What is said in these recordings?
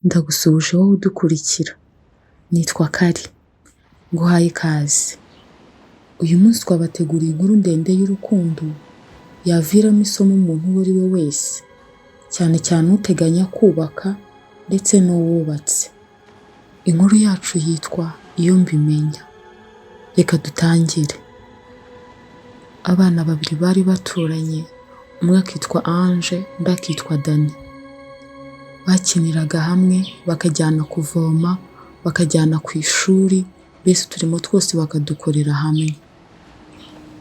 Ndagusuhuje wowe udukurikira, nitwa Kari, nguhaye ikaze. Uyu munsi twabateguriye inkuru ndende y'urukundo yaviramo isomo umuntu uwo ari we wese, cyane cyane uteganya kubaka ndetse n'uwubatse. Inkuru yacu yitwa Iyo mbimenya. Reka dutangire. Abana babiri bari baturanye, umwe akitwa Ange undi akitwa Danny. Bakiniraga hamwe, bakajyana kuvoma, bakajyana ku ishuri, mbese uturimo twose bakadukorera hamwe.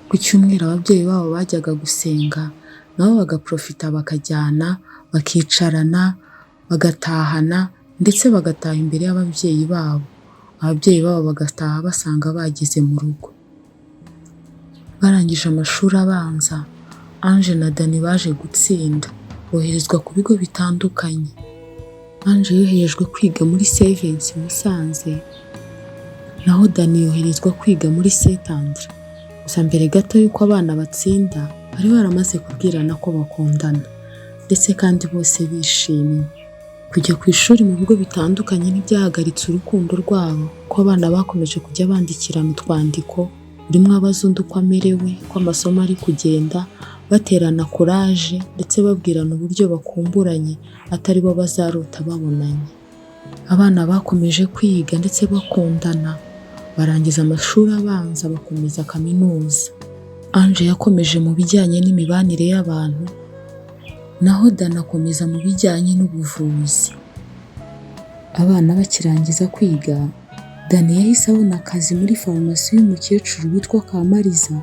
Ku cyumweru ababyeyi babo bajyaga gusenga, nabo bagaprofita bakajyana, bakicarana, bagatahana ndetse bagataha imbere y'ababyeyi babo. Ababyeyi babo bagataha basanga bageze mu rugo. Barangije amashuri abanza, Ange na Danny baje gutsinda, boherezwa ku bigo bitandukanye. Ange yoherejwe kwiga muri Sevens Musanze, naho Danny yoherezwa kwiga muri Saint Andre. Gusa mbere gato y'uko abana batsinda, bari baramaze kubwirana ko bakundana ndetse kandi bose bishimye. Kujya ku ishuri mu bigo bitandukanye ntibyahagaritse urukundo rwabo kuko abana bakomeje kujya bandikirana utwandiko, buri umwe abaza undi uko amerewe, uko amasomo ari kugenda, baterana courage ndetse babwirana uburyo bakumburanye atari bo bazarota babonanye. Abana bakomeje kwiga ndetse bakundana, barangiza amashuri abanza bakomeza kaminuza. Ange yakomeje mu bijyanye n'imibanire y'abantu, naho Danny akomeza mu bijyanye n'ubuvuzi. Abana bakirangiza kwiga, Danny yahise abona akazi muri farumasi y'umukecuru witwa Kamariza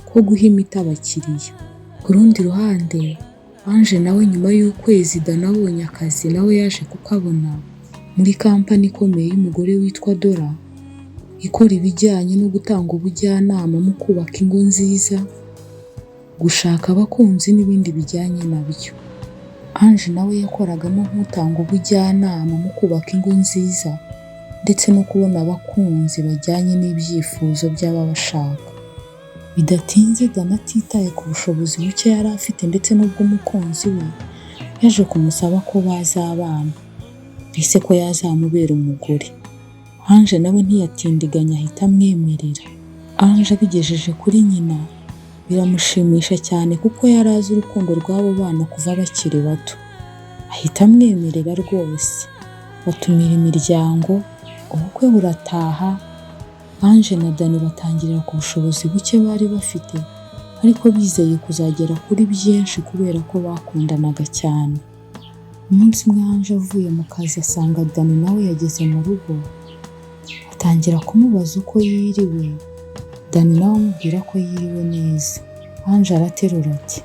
ko guha imiti abakiriya. Ku rundi ruhande, Ange nawe nyuma y'ukwezi Danny abonye akazi nawe yaje kukabona muri kampani ikomeye y'umugore witwa Dora, ikora ibijyanye no gutanga ubujyanama mu kubaka ingo nziza, gushaka abakunzi n'ibindi bijyanye nabyo. Ange nawe yakoragamo nk'utanga ubujyanama mu kubaka ingo nziza ndetse no kubona abakunzi bajyanye n'ibyifuzo by'ababashaka. Bidatinze Danny atitaye ku bushobozi buke yari afite ndetse n'ubw'umukunzi we, yaje kumusaba ko bazabana, mbese ko yazamubera umugore. Ange nawe ntiyatindiganya ahita amwemerera. Ange abigejeje kuri nyina biramushimisha cyane kuko yari azi urukundo rw'abo bana kuva bakiri bato. Ahita amwemerera rwose. Batumira imiryango, ubukwe burataha, Ange na Danny batangirira ku bushobozi buke bari bafite ariko bizeye kuzagera kuri byinshi kubera ko bakundanaga cyane. Umunsi umwe Ange avuye mu kazi asanga Danny nawe yageze mu rugo, atangira kumubaza uko yiriwe, Danny nawe amubwira ko yiriwe neza. Ange araterura ati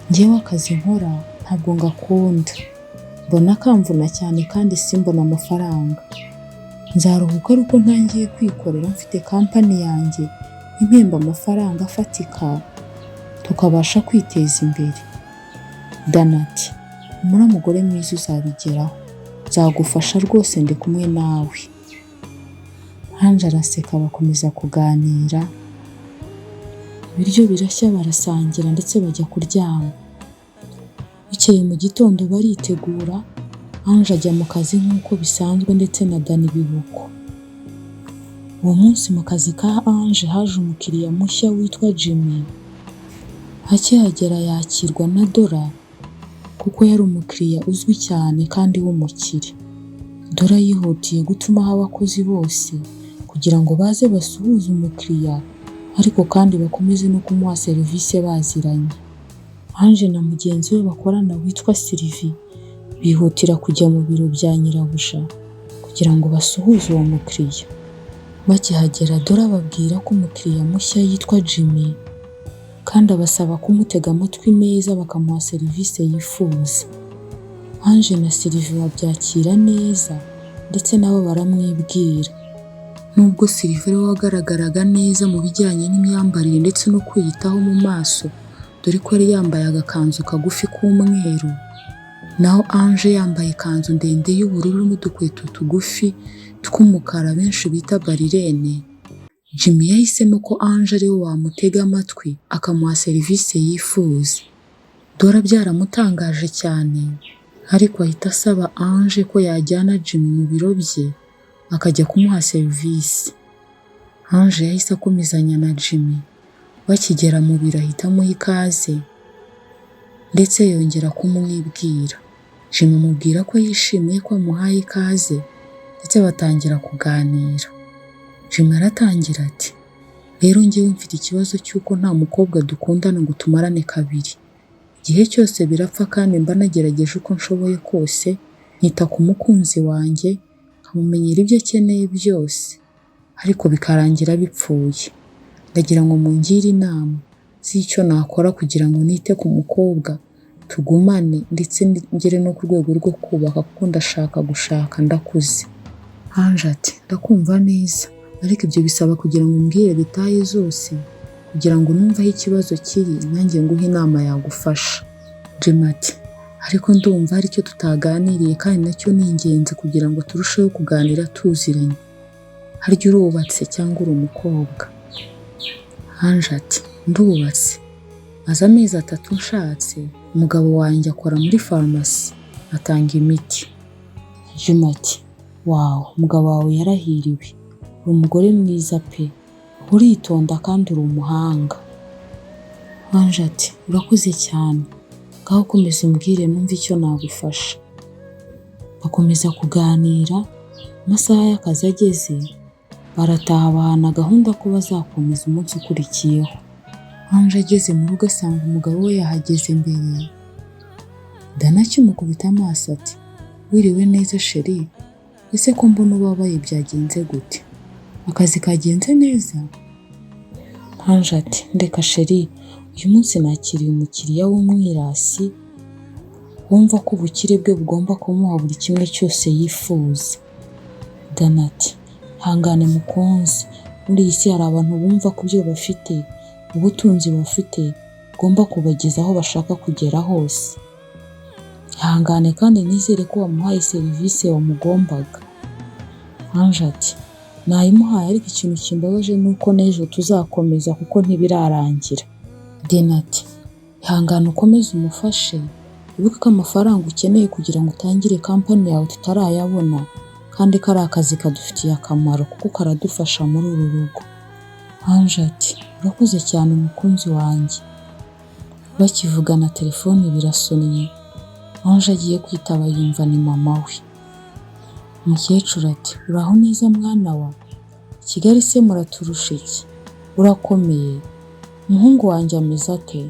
"Njyewe akazi nkora ntabwo ngakunda, mbona kamvuna cyane kandi simbone amafaranga. Nzaruhuka ari uko ntangiye kwikorera mfite kampani yanjye impemba amafaranga afatika tukabasha kwiteza imbere." Danny ati "Humura mugore mwiza, uzabigeraho, nzagufasha rwose ndi kumwe nawe." Ange araseka bakomeza kuganira, ibiryo birashya barasangira ndetse bajya kuryama. Bukeye mu gitondo baritegura, Ange ajya mu kazi nk'uko bisanzwe ndetse na Danny biba uko. Uwo munsi mu kazi ka Ange haje umukiriya mushya witwa Jimmy, akihagera yakirwa na Dora kuko yari umukiriya uzwi cyane kandi w'umukire. Dora yihutiye gutumaho abakozi bose kugira ngo baze basuhuze umukiriya ariko kandi bakomeze no kumuha serivisi baziranye. Ange na mugenzi we bakorana witwa Sylvie bihutira kujya mu biro bya nyirabuja kugira ngo basuhuze uwo mukiriya. Bakihagera, Dora ababwira ko umukiriya mushya yitwa Jimmy kandi abasaba kumutega amatwi neza bakamuha serivisi yifuza. Ange na Sylvie babyakira neza ndetse nabo baramwibwira. Nubwo Sylvie ariwe wagaragaraga neza mu bijyanye n'imyambarire ndetse no kwiyitaho mu maso, dore ko yari yambaye agakanzu kagufi k'umweru, naho Ange yambaye ikanzu ndende y'ubururu n'udukweto tugufi tw'umukara benshi bita ballerine, Jimmy yahisemo ko Ange ariwe wamutega amatwi akamuha serivisi yifuza. Dora byaramutangaje cyane. Ariko ahita asaba Ange ko yajyana Jimmy mu biro bye akajya kumuha serivisi. Ange yahise akomezanya na Jimmy, bakigera mu biro ahita amuha ikaze ndetse yongera kumwibwira. Jimmy amubwira ko yishimiye ko amuhaye ikaze ndetse batangira kuganira. Jimmy aratangira ati: "Rero njyewe mfite ikibazo cy'uko nta mukobwa dukundana ngo tumarane kabiri. Igihe cyose birapfa kandi mba nagerageje uko nshoboye kose, nkita ku mukunzi wanjye, nkamumenyera ibyo akeneye byose, ariko bikarangira bipfuye. Ndagira ngo mungire inama z'icyo nakora kugira ngo nite ku mukobwa tugumane ndetse ngere no ku rwego rwo kubaka kuko ndashaka gushaka ndakuze." Ange ati: "Ndakumva neza, ariko ibyo bisaba kugira ngo umbwire détails zose kugira ngo numve aho ikibazo kiri nanjye nguhe inama yagufasha." Jimmy ati: "Ariko ndumva hari icyo tutaganiriye kandi nacyo ni ingenzi kugira ngo turusheho kuganira tuziranye. Harya urubatse cyangwa uri umukobwa?" Ange ati: "Ndubatse. Maze amezi 3 nshatse, umugabo wanjye akora muri farumasi, atanga imiti." Jimmy ati: "Wow, umugabo wawe yarahiriwe. Uri umugore mwiza pe. Uritonda kandi uri umuhanga." Ange ati: "Urakoze cyane. Ngaho komeza umbwire numve icyo nagufasha." Bakomeza kuganira, amasaha y'akazi ageze, barataha bahana gahunda ko bazakomeza umunsi ukurikiyeho. Ange ageze mu rugo asanga umugabo we yahageze mbere. Dani akimukubita amaso ati: "Wiriwe neza chéri, ese ko mbona ubabaye byagenze gute? Akazi kagenze neza?" Ange ati: "Ndeka chéri, uyu munsi nakiriye umukiriya w'umwirasi wumva ko ubukire bwe bugomba kumuha buri kimwe cyose yifuza." Dani ati: "Ihangane mukunzi, muri iyi si hari abantu bumva ko ibyo bafite, ubutunzi bafite bugomba kubageza aho bashaka kugera hose. Ihangane kandi nizere ko wamuhaye serivisi wamugombaga." Ange ati: "Nayimuhaye, ariko ikintu kimbabaje ni uko n'ejo tuzakomeza kuko ntibirarangira." Dani ati: "Ihangane ukomeze umufashe, wibuke ko amafaranga ukeneye kugira ngo utangire company yawe tutarayabona kandi ko ari akazi kadufitiye akamaro kuko karadufasha muri uru rugo." Ange ati: "Urakoze cyane mukunzi wanjye." Bakivugana telefone birasonnye, Ange agiye kwitaba yumva ni mama we. Umukecuru ati: "Uraho neza mwana wa? Kigali se muraturusha iki? Urakomeye? Umuhungu wanjye ameze ate?"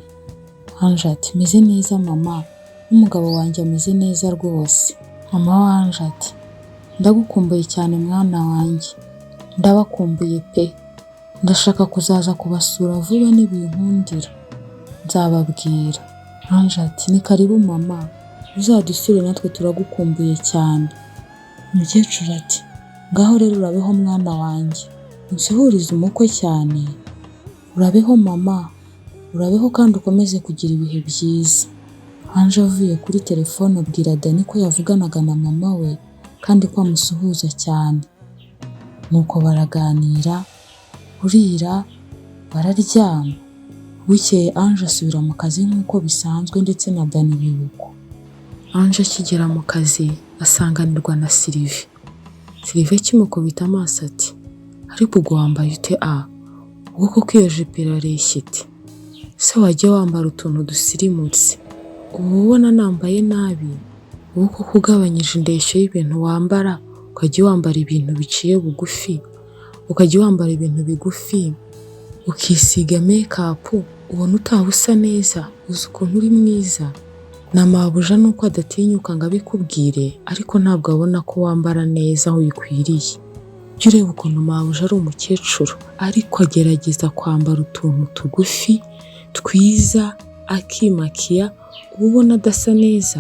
Ange ati: "Meze neza mama, n'umugabo wanjye ameze neza rwose." Mama wa Ange ati: "Ndagukumbuye cyane mwana wanjye, ndabakumbuye pe! Ndashaka kuzaza kubasura vuba nibinkundira, nzababwira." Ange ati: "Ni karibu mama, uzadusure natwe turagukumbuye cyane." Umukecuru ati: "Ngaho rero urabeho mwana wanjye, unsuhurize umukwe cyane." "Urabeho mama, urabeho kandi ukomeze kugira ibihe byiza." Ange avuye kuri telefone abwira Dani ko yavuganaga na mama we kandi ko amusuhuza cyane. Nuko baraganira, burira, bararyama. Bukeye Ange asubira mu kazi nk'uko bisanzwe ndetse na Dani biba uko. Ange akigera mu kazi asanganirwa na Sylvie. Sylvie akimukubita amaso ati: "Ariko ubwo wambaye ute a? Ubwo koko iyo jipo irareshya ite? Se wajya wambara utuntu dusirimutse? Uba ubona nambaye nabi? Ubu koko ugabanyije indeshyo y'ibintu wambara ukajya wambara ibintu biciye bugufi, ukajya wambara ibintu bigufi, ukisiga make-up, ubona utaba usa neza? Uzi ukuntu uri mwiza? Na mabuja nuko adatinyuka ngo abikubwire, ariko ntabwo abona ko wambara neza aho bikwiriye. Jya ureba ukuntu mabuja ari umukecuru, ariko agerageza kwambara utuntu tugufi twiza, akimakiya, uba ubona adasa neza?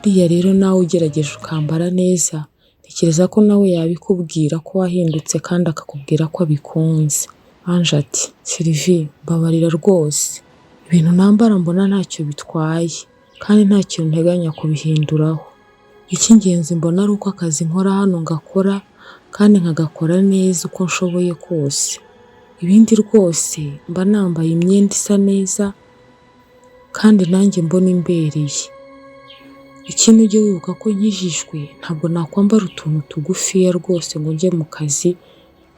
Buriya rero nawe ugerageje ukambara neza, ntekereza ko nawe yabikubwira ko wahindutse kandi akakubwira ko abikunze." Ange ati: "Sylvie, mbabarira rwose, ibintu nambara mbona ntacyo bitwaye kandi nta kintu nteganya kubihinduraho. Icy'ingenzi mbona ari uko akazi nkora hano ngakora kandi nkagakora neza uko nshoboye kose. Ibindi rwose mba nambaye imyenda isa neza kandi nanjye mbona imbereye. Ikindi ujye wibuka ko nkijijwe ntabwo nakwambara utuntu tugufiya rwose ngo njye mu kazi,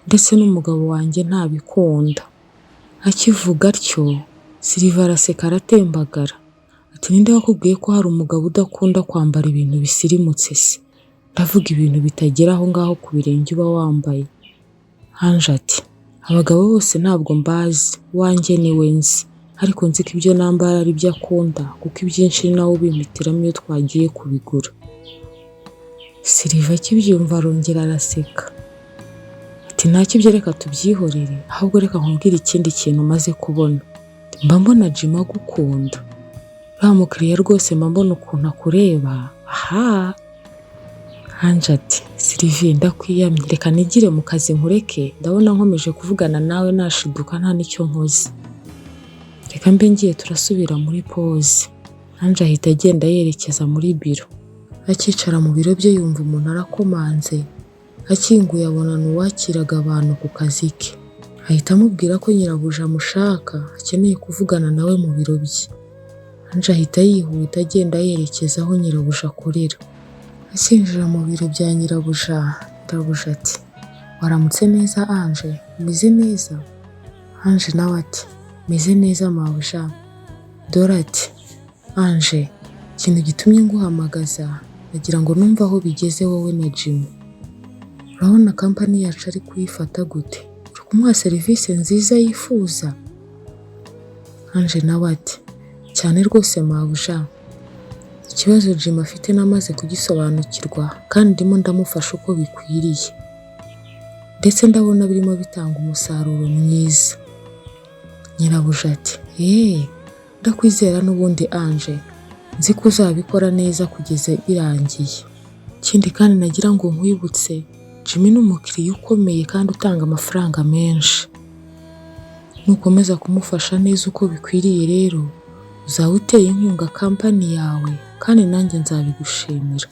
ndetse n'umugabo wanjye ntabikunda. Akivuga atyo Sylvie araseka aratembagara, ati ninde wakubwiye ko hari umugabo udakunda kwambara ibintu bisirimutse se? Ndavuga ibintu bitagera aho ngaho ku birenge uba wambaye. Ange ati abagabo bose ntabwo mbazi, uwanjye niwe nzi, ariko nzi ko ibyo nambara ari byo akunda kuko ibyinshi ni nawe ubimpitiramo iyo twagiye kubigura. Sylvie akibyumva arongera araseka, ati ntacyo ibyo reka tubyihorere, ahubwo reka nkubwire ikindi kintu umaze kubona. Mba mbona Jimmy agukunda, uriya mukiriya rwose mba mbona ukuntu akureba, aha! Ange ati Sylvie ndakwiyamye reka nigire mu kazi nkureke, ndabona nkomeje kuvugana nawe nashiduka nta n'icyo nkoze. Reka mbe ngiye turasubira muri pause. Ange ahita agenda yerekeza muri biro. Akicara mu biro bye yumva umuntu arakomanze, akinguye abona ni uwakiraga abantu ku kazi ke. Ahita amubwira ko nyirabuja amushaka akeneye kuvugana nawe mu biro bye. Ange ahita yihuta agenda yerekeza aho nyirabuja akorera. Akinjira mu biro bya nyirabuja, nyirabuja ati waramutse neza Ange, umeze neza? Ange nawe ati meze neza mabuja. Dore ati Ange, ikintu gitumye nguhamagaza nagira ngo numve aho bigeze wowe na Jimmy. Urabona company yacu ari kuyifata gute? Uri kumuha serivisi nziza yifuza? Ange nawe ati cyane rwose mabuja. Ikibazo Jimmy afite namaze kugisobanukirwa kandi ndimo ndamufasha uko bikwiriye. Ndetse ndabona birimo bitanga umusaruro mwiza. Nyirabuja ati eee ndakwizera n'ubundi Ange, nzi ko uzabikora neza kugeza birangiye. Ikindi kandi nagira ngo nkwibutse, Jimmy ni umukiriya ukomeye kandi utanga amafaranga menshi. Nukomeza kumufasha neza uko bikwiriye rero, uzaba uteye inkunga company yawe kandi nanjye nzabigushimira.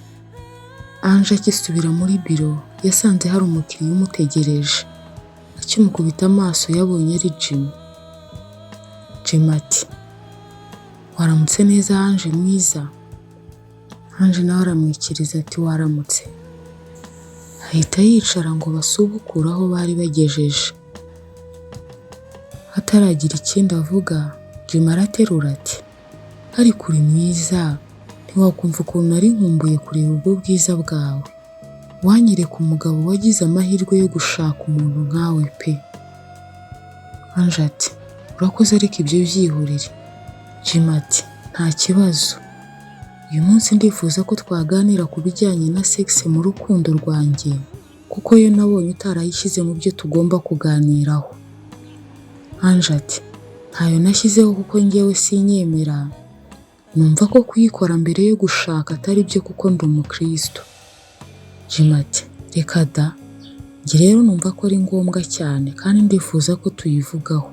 Ange akisubira muri biro yasanze hari umukiriya umutegereje. Akimukubita amaso yabonye ari Jimmy. Jimmy ati waramutse neza Ange mwiza? Ange nawe aramwikiriza ati waramutse. Ahita yicara ngo basubukure aho bari bagejeje. Ataragira ikindi avuga, Jimmy araterura ati ariko uri mwiza, ntiwakumva ukuntu nari nkumbuye kureba ubwo bwiza bwawe. Wanyereka umugabo wagize amahirwe yo gushaka umuntu nkawe pe. Ange ati urakoze ariko ibyo byihorere. Jimmy ati nta kibazo. Uyu munsi ndifuza ko twaganira ku bijyanye na sex mu rukundo rwanjye kuko yo nabonye utarayishyize mu byo tugomba kuganiraho. Ange ati ntayo nashyizeho kuko njyewe sinyemera, numva ko kuyikora mbere yo gushaka atari byo kuko ndi umukristo. Jimmy ati reka da, njye rero numva ko ari ngombwa cyane kandi ndifuza ko tuyivugaho.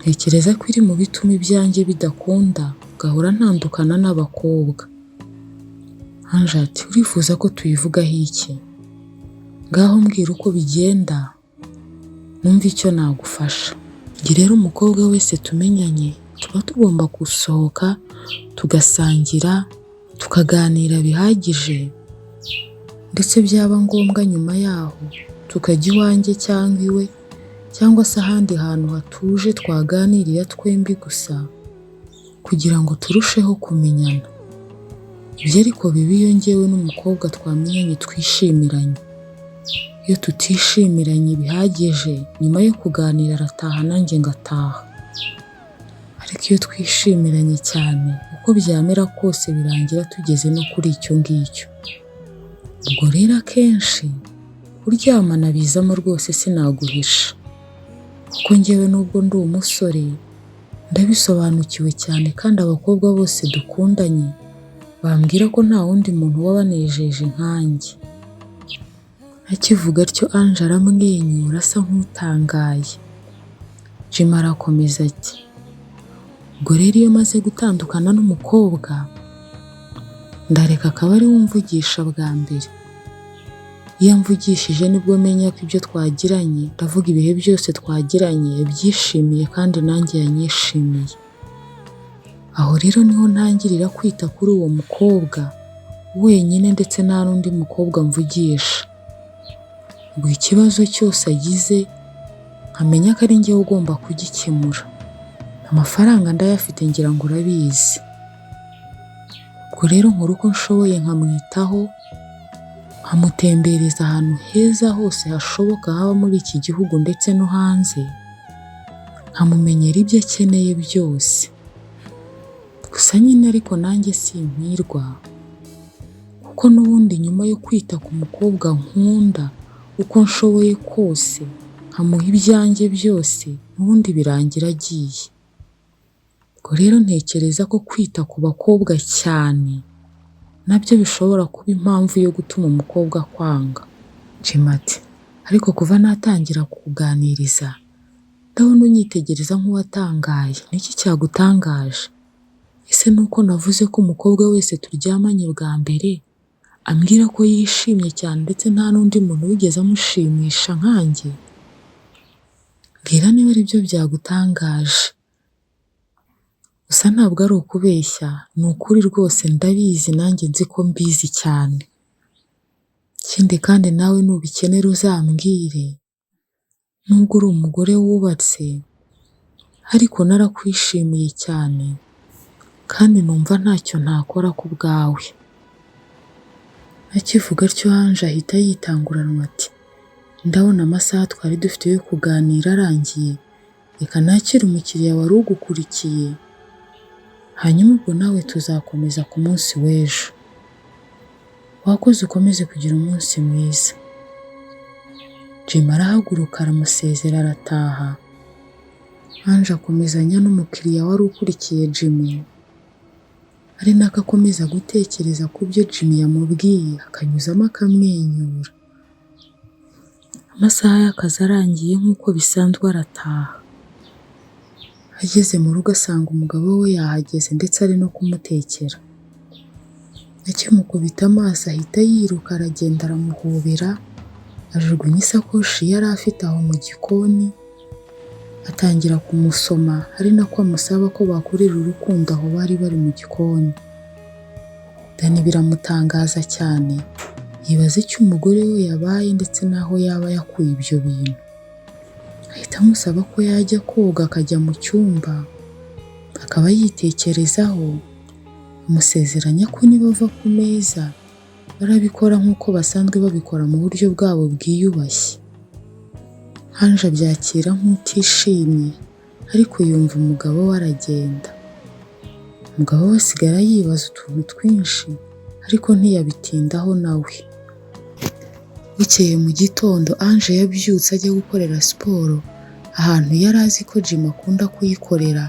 Ntekereza ko iri mu bituma ibyanjye bidakunda ngahora ntandukana n'abakobwa. Ange ati urifuza ko tuyivugaho iki? Ngaho mbwira uko bigenda numve icyo nagufasha. Njye rero umukobwa wese tumenyanye tuba tugomba gusohoka tugasangira, tukaganira bihagije ndetse byaba ngombwa nyuma yaho tukajya iwanjye cyangwa iwe cyangwa se ahandi hantu hatuje twaganirira twembi gusa kugira ngo turusheho kumenyana. Ibyo ariko biba iyo njyewe n'umukobwa twamenyanye twishimiranye. Iyo tutishimiranye bihagije nyuma yo kuganira arataha nanjye ngataha. Ariko iyo twishimiranye cyane uko byamera kose birangira tugeze no kuri icyo ngicyo. Ubwo rero akenshi kuryamana bizamo rwose sinaguhisha. Kuko njyewe nubwo ndi umusore ndabisobanukiwe cyane kandi abakobwa bose dukundanye bambwira ko nta wundi muntu wabanejeje nkanjye. Akivuga atyo Ange aramwenyura asa nk'utangaye. Jimmy arakomeza ati ubwo rero iyo maze gutandukana n'umukobwa ndareka akaba ariwe umvugisha bwa mbere. Iyo amvugishije nibwo menya ko ibyo twagiranye, ndavuga ibihe byose twagiranye yabyishimiye kandi nanjye yanyishimiye. Aho rero niho ntangirira kwita kuri uwo mukobwa wenyine ndetse nta n'undi mukobwa mvugisha. Ubwo ikibazo cyose agize nkamenya ko ari njyewe ugomba kugikemura. Amafaranga ndayafite ngira ngo urabizi. Ubwo rero nkora uko nshoboye nkamwitaho, nkamutembereza ahantu heza hose hashoboka haba muri iki gihugu ndetse no hanze, nkamumenyera ibyo akeneye byose. Gusa nyine ariko nanjye simpirwa, kuko n'ubundi nyuma yo kwita ku mukobwa nkunda uko nshoboye kose, nkamuha ibyanjye byose, n'ubundi birangira agiye. Ubwo rero ntekereza ko kwita ku bakobwa cyane nabyo bishobora kuba impamvu yo gutuma umukobwa akwanga. Jimmy ati ariko kuva natangira kukuganiriza ndabona unyitegereza nk'uwatangaye, ni iki cyagutangaje? Ese ni uko navuze ko umukobwa wese turyamanye bwa mbere ambwira ko yishimye cyane ndetse nta n'undi muntu wigeze amushimisha nkanjye? Mbwira niba ari byo byagutangaje. Gusa ntabwo ari ukubeshya, ni ukuri rwose ndabizi nanjye nzi ko mbizi cyane. Ikindi kandi nawe nubikenera uzambwire, nubwo uri umugore wubatse ariko narakwishimiye cyane kandi numva ntacyo ntakora ku bwawe. Akivuga atyo Ange ahita yitanguranwa ati ndabona amasaha twari dufite yo kuganira arangiye, reka nakire umukiriya wari ugukurikiye, hanyuma ubwo nawe tuzakomeza ku munsi w'ejo. Wakoze ukomeze kugira umunsi mwiza. Jimmy arahaguruka aramusezera arataha, Ange akomezanya n'umukiriya wari ukurikiye Jimmy, ari nako akomeza gutekereza ku byo Jimmy yamubwiye akanyuzamo akamwenyura. Amasaha y'akazi arangiye nk'uko bisanzwe arataha. Ageze mu rugo asanga umugabo we yahageze ndetse ari no kumutekera. Akimukubita amaso ahita yiruka aragenda aramuhobera, ajugunya isakoshi yari afite aho mu gikoni, atangira kumusoma ari nako amusaba ko bakorera urukundo aho bari bari mu gikoni. Danny biramutangaza cyane, yibaza icyo umugore we yabaye ndetse n'aho yaba yakuye ibyo bintu. Ahita amusaba ko yajya koga akajya mu cyumba, akaba yitekerezaho, amusezeranya ko nibava ku meza barabikora nk'uko basanzwe babikora mu buryo bwabo bwiyubashye. Ange abyakira nk'utishimye ariko yumva umugabo we aragenda. Umugabo we asigara yibaza utuntu twinshi ariko ntiyabitindaho nawe. Bukeye mu gitondo Ange yabyutse ajya gukorera siporo ahantu yari azi ko Jimmy akunda kuyikorera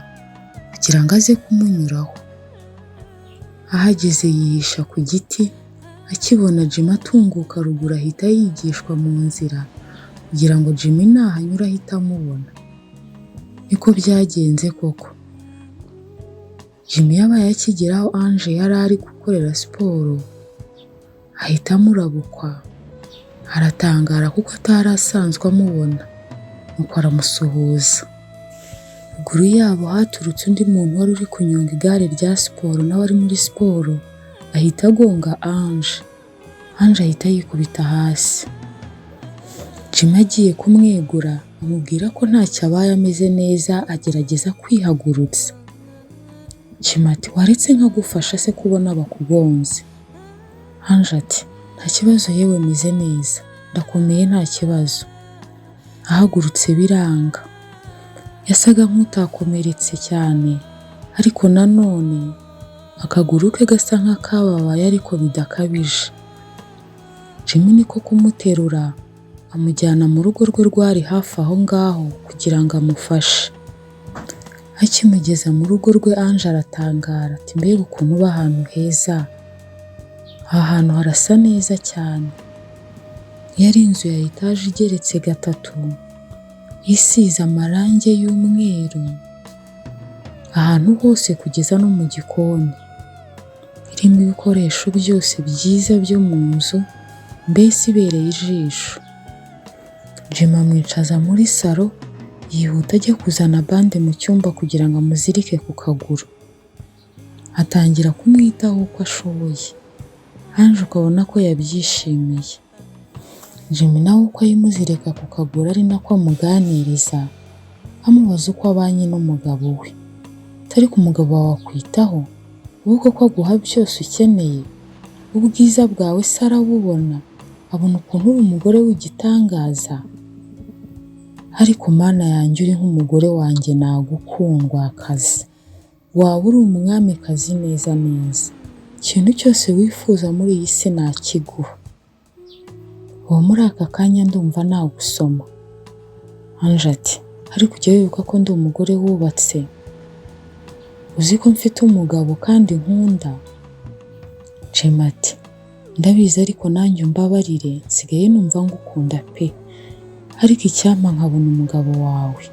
kugira ngo aze kumunyuraho. Ahageze yihisha ku giti, akibona Jimmy atunguka ruguru ahita yigishwa mu nzira kugira ngo Jimmy nahanyura ahite amubona. Niko byagenze koko. Jimmy yabaye akigera aho Ange yari ari gukorera siporo, ahita amurabukwa, aratangara kuko atari asanzwe amubona, nuko aramusuhuza. Ruguru yabo haturutse undi muntu wari uri kunyonga igare rya siporo nawe ari muri siporo, ahita agonga Ange. Ange ahita yikubita hasi. Jimmy agiye kumwegura amubwira ko ntacyo abaye ameze neza agerageza kwihagurutsa. Jimmy ati waretse nkagufasha se kubona bakugonze? Ange ati nta kibazo yewe meze neza, ndakomeye nta kibazo. Ahagurutse biranga. Yasaga nk'utakomeretse cyane ariko nanone akaguru ke gasa nk'akababaye ariko bidakabije. Jimmy niko kumuterura amujyana mu rugo rwe rwari hafi aho ngaho kugira ngo amufashe. Akimugeza mu rugo rwe Ange aratangara ati mbega ukuntu uba ahantu heza, aha hantu harasa neza cyane. Yari inzu ya etaje igeretse gatatu, isize amarangi y'umweru, ahantu hose kugeza no mu gikoni. Irimo ibikoresho byose byiza byo mu nzu, mbese ibereye ijisho. Jimmy amwicaza muri salo, yihuta ajya kuzana bande mu cyumba kugira ngo amuzirike ku kaguru. Atangira kumwitaho uko ashoboye. Ange ukabona ko yabyishimiye. Jimmy nawe uko ayimuzirika ku kaguru ari nako amuganiriza, amubaza uko abanye n'umugabo we. Ariko umugabo wawe akwitaho? Ubu koko aguha byose ukeneye? Ubwiza bwawe se arabubona? Abona ukuntu uri umugore w'igitangaza? Ariko Mana yanjye, uri nk'umugore wanjye nagukundwakaza. Waba uri umwamikazi neza neza. Ikintu cyose wifuza muri iyi si nakiguha. Ubu muri aka kanya ndumva nagusoma. Ange ati: "Ariko ujya wibuka ko ndi umugore wubatse? Uzi ko mfite umugabo kandi nkunda?" Jimmy ati: "Ndabizi, ariko nanjye umbabarire, nsigaye numva ngukunda pe, ariko icyampa nkabona umugabo wawe."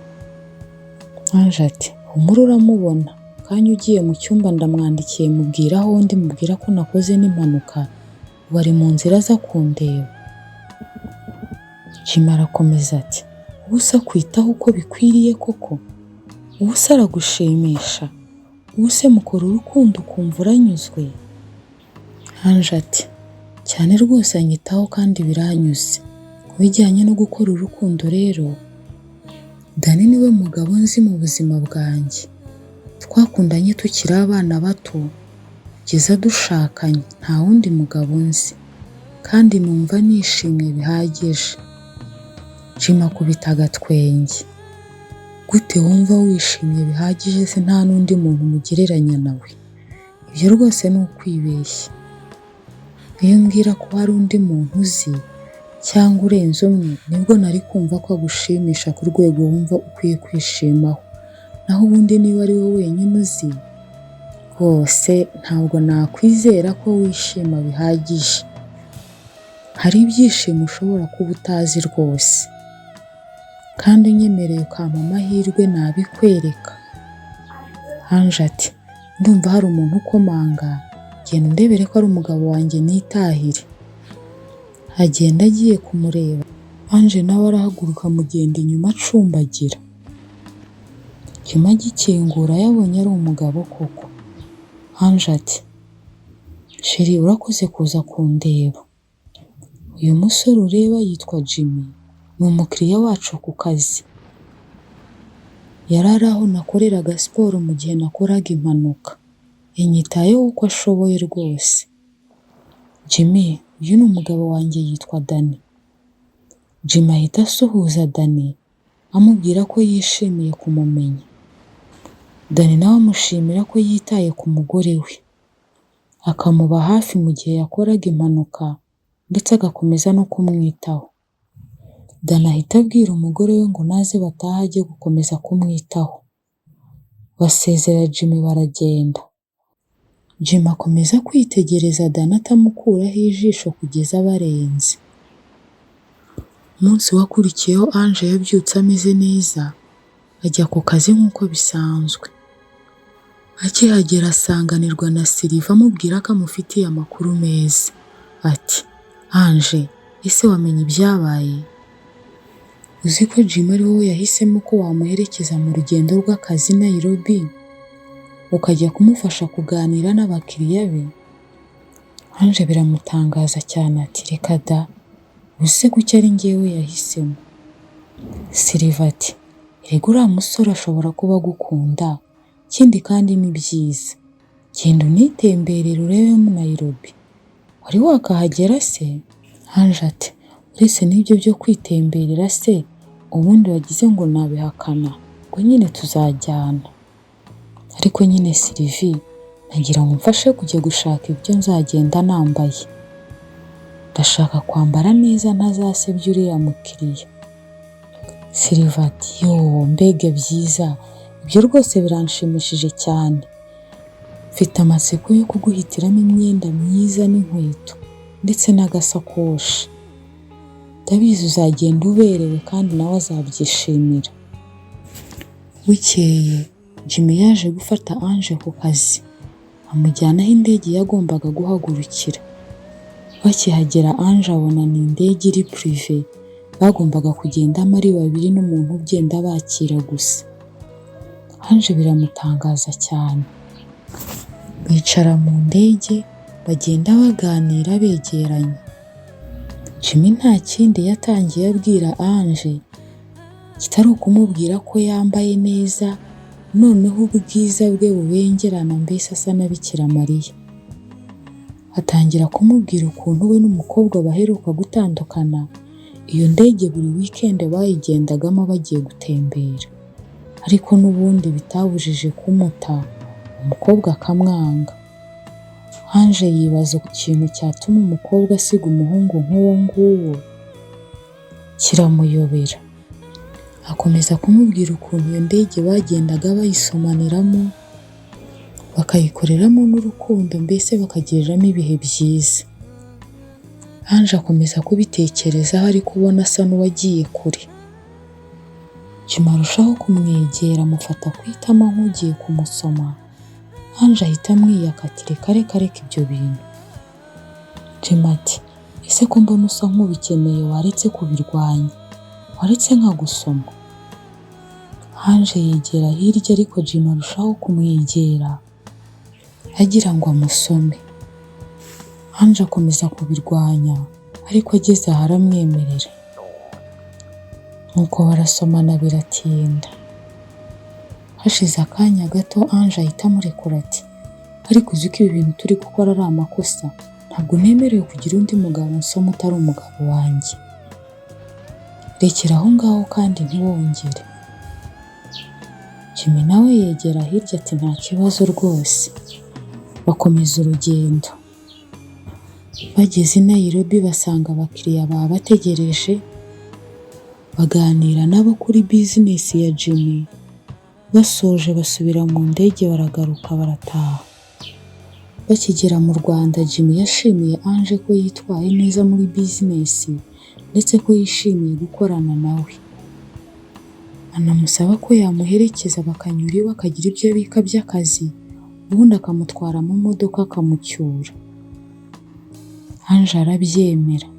Ange ati: "Humura uramubona, kanya ugiye mu cyumba ndamwandikiye mubwira aho ndi, mubwira ko nakoze n'impanuka, ubu ari mu nzira aza kundeba." Jimmy arakomeza ati: "Ubu se akwitaho uko bikwiriye koko? Ubu se aragushimisha? Ubu se mukora urukundo ukumva uranyuzwe?" Ange ati: "Cyane rwose, anyitaho kandi biranyuze. Ku bijyanye no gukora urukundo rero, Danny niwe mugabo nzi mu buzima bwanjye. Twakundanye tukiri abana bato kugeza dushakanye, nta wundi mugabo nzi kandi numva nishimye bihagije." Jimmy akubita agatwenge. "Gute wumva wishimye bihagije se nta n'undi muntu umugereranya nawe? Ibyo rwose ni ukwibeshya. Iyo umbwira ko hari undi muntu uzi cyangwa urenze umwe, nibwo nari kumva ko agushimisha ku rwego wumva ukwiye kwishimaho. Naho ubundi niba ari wowe wenyine uzi, rwose ntabwo nakwizera ko wishima bihagije. Hari ibyishimo ushobora kuba utazi rwose, kandi unyemereye ukampa amahirwe nabikwereka." Ange ati: "Ndumva hari umuntu ukomanga, genda undebere ko ari umugabo wanjye nitahire." Agenda agiye kumureba, Ange nawe arahaguruka amugenda inyuma acumbagira. Jimmy agikingura yabonye ari umugabo koko. Ange ati: "Chéri, urakoze kuza kundeba. Uyu musore ureba yitwa Jimmy, ni umukiriya wacu ku kazi. Yari ari aho nakoreraga siporo mu gihe nakoraga impanuka. Yanyitayeho uko ashoboye rwose. Jimmy, uyu ni umugabo wanjye yitwa Danny." Jimmy ahita asuhuza Danny amubwira ko yishimiye kumumenya. Danny nawe amushimira ko yitaye ku mugore we, akamuba hafi mu gihe yakoraga impanuka ndetse agakomeza no kumwitaho. Danny ahita abwira umugore we ngo naze batahe ajye gukomeza kumwitaho. Basezera Jimmy baragenda. Jimmy akomeza kwitegereza Danny atamukuraho ijisho kugeza barenze. Umunsi wakurikiyeho Ange yabyutse ameze neza, ajya ku kazi nk'uko bisanzwe. Akihagera asanganirwa na Sylvie amubwira ko amufitiye amakuru meza. Ati: "Ange, ese wamenye ibyabaye? Uzi ko Jimmy ari wowe yahisemo ko wamuherekeza mu rugendo rw'akazi i Nairobi, ukajya kumufasha kuganira n'abakiriya be?" Ange biramutangaza cyane ati: "Reka da, ubu se kuki ari njyewe yahisemo?" Sylvie ati: "Erega uriya musore ashobora kuba agukunda, ikindi kandi ni byiza. Genda unitemberere urebe Nairobi. Wari wakahagera se?" Ange ati: "Uretse n'ibyo byo kwitemberera se, ubundi wagize ngo nabihakana, ubwo nyine tuzajyana. Ariko nyine Sylvie, nagira ngo umfashe kujya gushaka ibyo nzagenda nambaye. Ndashaka kwambara neza ntazasebya uriya mukiriya." Sylvie ati: "Yoo, mbega byiza, ibyo rwose biranshimishije cyane. Mfite amatsiko yo kuguhitiramo imyenda myiza n'inkweto ndetse n'agasakoshi. Ndabizi uzagenda uberewe kandi nawe azabyishimira." Bukeye Jimmy yaje gufata Ange ku kazi, amujyana aho indege yagombaga guhagurukira. Bakihagera Ange abona ni indege iri privé, bagombaga kugendamo ari babiri n'umuntu ugenda abakira gusa. Ange biramutangaza cyane. Bicara mu ndege bagenda baganira begeranye. Jimmy nta kindi yatangiye abwira Ange kitari ukumubwira ko yambaye neza, noneho ubwiza bwe bubengerana, mbese asa na Bikira Mariya. Atangira kumubwira ukuntu we n'umukobwa baheruka gutandukana, iyo ndege buri weekend bayigendagamo bagiye gutembera, ariko n'ubundi bitabujije kumuta, umukobwa akamwanga. Ange yibaza ikintu cyatuma umukobwa asiga umuhungu nk'uwo nguwo, kiramuyobera. Akomeza kumubwira ukuntu iyo ndege bagendaga bayisomaniramo, bakayikoreramo n'urukundo, mbese bakagiriramo ibihe byiza. Ange akomeza kubitekerezaho ariko ubona asa n'uwagiye kure. Jimmy arushaho kumwegera, amufata ku itama nk'ugiye kumusoma. Ange ahita amwiyaka ati: "Reka reka reka ibyo bintu." Jimmy ati: "Ese ko mbona usa nk'ubikeneye, waretse kubirwanya, waretse nkagusoma?" Ange yegera hirya, ariko Jimmy arushaho kumwegera agira ngo amusome. Ange akomeza kubirwanya, ariko ageze aho aramwemerera. Nuko barasomana biratinda. Hashize akanya gato Ange ahita amurekura ati: "Ariko uzi ko ibi bintu turi gukora ari amakosa? Ntabwo nemerewe kugira undi mugabo nsoma utari umugabo wanjye. Rekera aho ngaho kandi ntiwongere." Jimmy nawe yegera hirya ati: "Nta kibazo rwose." Bakomeza urugendo. Bageze i Nairobi basanga abakiriya babategereje, baganira nabo kuri business ya Jimmy, basoje basubira mu ndege baragaruka barataha. Bakigera mu Rwanda, Jimmy yashimiye Ange ko yitwaye neza muri business ndetse ko yishimiye gukorana nawe. Anamusaba ko yamuherekeza bakanyura iwe akagira ibyo abika by'akazi, ubundi akamutwara mu modoka akamucyura. Ange arabyemera.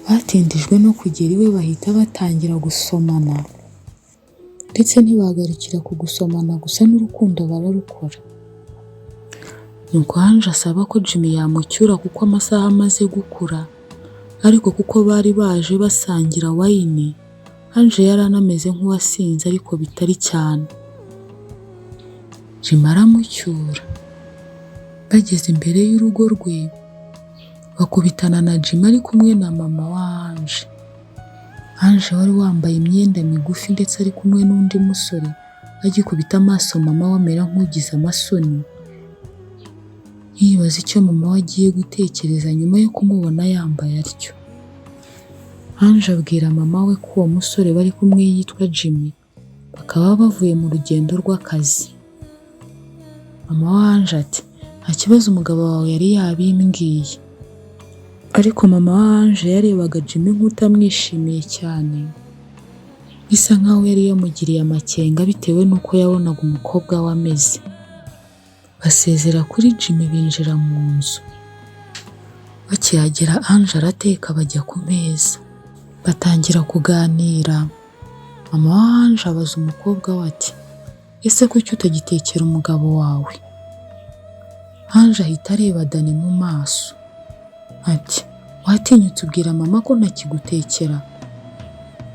Batindijwe no kugera iwe bahita batangira gusomana, ndetse ntibagarukira ku gusomana gusa, n'urukundo bararukora. Nuko Ange asaba ko Jimmy yamucyura kuko amasaha amaze gukura, ariko kuko bari baje basangira wine, Ange yari anameze nk'uwasinze ariko bitari cyane. Jimmy aramucyura. Bageze imbere y'urugo rwe bakubitana na Jimmy ari kumwe na mama wa Ange. Ange wari wambaye imyenda migufi ndetse ari kumwe n'undi musore, agikubita amaso mama we amera nk'ugize amasoni, yibaza icyo mama we agiye gutekereza nyuma yo kumubona yambaye atyo. Ange abwira mama we ko uwo musore bari kumwe yitwa Jimmy, bakaba bavuye mu rugendo rw'akazi. Mama wa Ange ati: "Nta kibazo, umugabo wawe yari yabimbwiye." Ariko mama wa Ange yarebaga Jimmy nk'utamwishimiye cyane, bisa nkaho yari yamugiriye amakenga bitewe n'uko yabonaga umukobwa we ameze. Basezera kuri Jimmy binjira mu nzu. Bakihagera Ange arateka, bajya ku meza. Batangira kuganira, mama wa Ange abaza umukobwa we ati: "Ese kuki utagitekera umugabo wawe?" Ange ahita areba Dani mu maso ati: "Watinyutse ubwira mama ko ntakigutekera?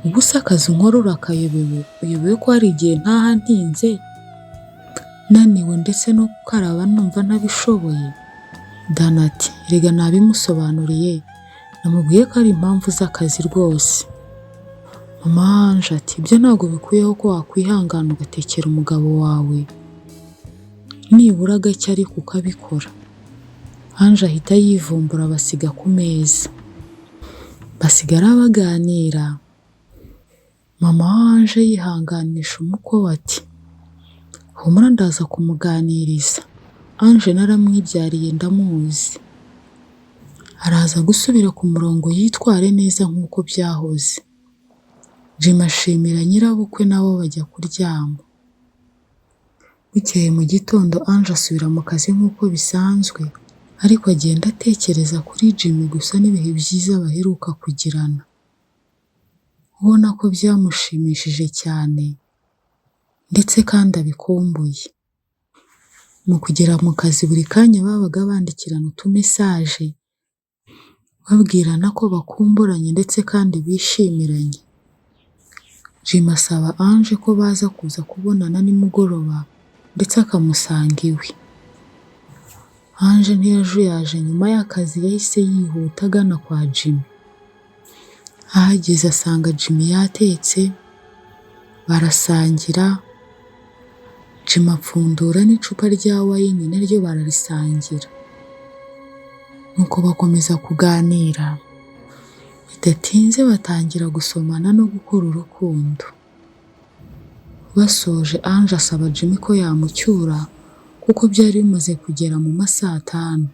Ubu se akazi nkora urakayobewe? Uyobewe ko hari igihe ntaha ntinze, naniwe, ndetse no gukaraba numva ntabishoboye?" Dani ati: "Erega nabimusobanuriye, namubwiye ko ari impamvu z'akazi rwose." Mama wa Ange ati: "Ibyo ntabwo bikuyeho ko wakwihangana ugatekera umugabo wawe nibura gake, ariko ukabikora." Ange ahita yivumbura basiga ku meza. Basigara baganira, mama wa Ange yihanganisha umukwe we ati: "Humura, ndaza kumuganiriza, Ange naramwibyariye ndamuzi. Araza gusubira ku murongo yitware neza nk'uko byahoze." Jimmy ashimira nyirabukwe nabo bajya kuryama. Bukeye mu gitondo Ange asubira mu kazi nk'uko bisanzwe, ariko agenda atekereza kuri Jimmy gusa n'ibihe byiza baheruka kugirana. Ubona ko byamushimishije cyane ndetse kandi abikumbuye. Mu kugera mu kazi buri kanya babaga bandikirana utumesaje, babwirana ko bakumburanye ndetse kandi bishimiranye. Jimmy asaba Ange ko baza kuza kubonana nimugoroba ndetse akamusanga iwe. Ange ntiyajuyaje nyuma y'akazi yahise yihuta agana kwa Jimmy. Ahageze asanga Jimmy yatetse, barasangira, Jimmy apfundura n'icupa rya wine naryo bararisangira. Nuko bakomeza kuganira, bidatinze batangira gusomana no gukora urukundo. Basoje Ange asaba Jimmy ko yamucyura kuko byari bimaze kugera mu ma saa tanu.